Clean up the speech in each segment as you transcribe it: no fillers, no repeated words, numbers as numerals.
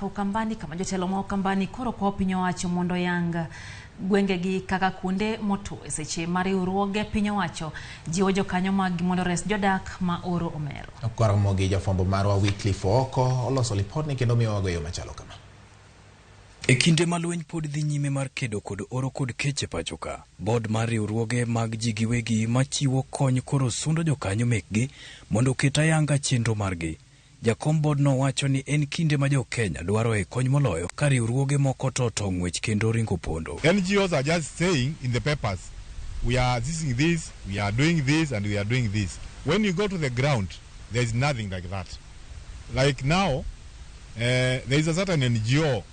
Ukambani kama jotelo ma Ukambani koro kwayo piny owacho mondo oyang gwengegi kaka kuonde motwo e seche ma riwruoge piny owacho jiwo jokanyo maggi mondo ores jodak ma oro omero. Kwaromo gi jafwambo marwa Wycliffe Ooko oloso lipodni kendo miyowago e yo machalo kama. E kinde ma lweny pod dhi nyime mar kedo kod oro kod kech e pacho ka, bod mar riwruoge mag ji giwegi machiwo kony koro sundo jokanyo mekgi mondo oket ayanga chenro margi. Jakom bodno wacho ni en kinde ma jo Kenya dwaroe kony moloyo ka riwruoge moko to oto ng'wech kendo ringo pondo. NGOs are just saying in the papers, we are assisting this, we are doing this, and we are doing this. When you go to the ground, there is nothing like that. Like now, there is a certain NGO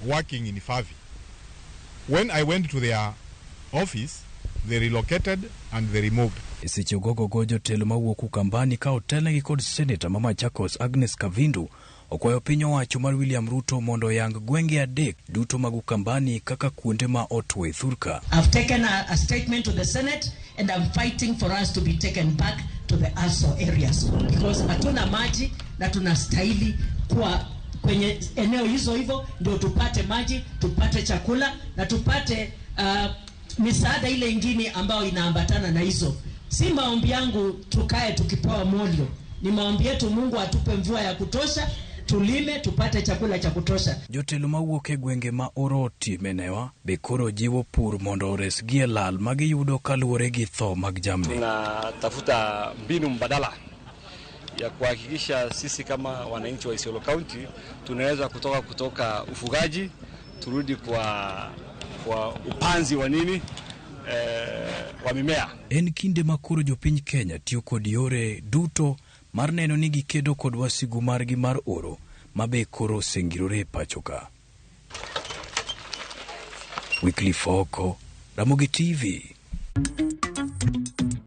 working in Favi. When I went to their office, they relocated and they removed. E seche ogogogo jotelo mawuok Ukambani ka otelnegi kod seneta ma Machakos Agnes Kavindu okwayo piny owacho mar William Ruto mondo oyang gwenge adek duto mag Ukambani kaka kuonde ma otwo e thurka. I've taken a statement to the Senate and I'm fighting for us to be taken back to the ASO areas because hatuna maji na tunastahili kuwa kwenye eneo hizo hivyo ndio tupate maji, tupate chakula na tupate misaada ile ingine ambayo inaambatana na hizo. Si maombi yangu tukae tukipewa molio, ni maombi yetu Mungu atupe mvua ya kutosha, tulime tupate chakula cha kutosha. Jotelo mawuok e gwenge ma oro timenewa be koro jiwo pur mondo oresgi e lal ma giyudo kaluwore gi tho mag jamni. Tunatafuta mbinu mbadala ya kuhakikisha sisi kama wananchi wa Isiolo County tunaweza kutoka ufugaji turudi kwa upanzi wa nini wa mimea. En kinde ma koro jopiny Kenya tiyo kod yore duto mar neno ni gikedo kod wasigu margi mar oro ma be koro osengirore e pacho ka. Wycliffe Ooko, Ramogi TV.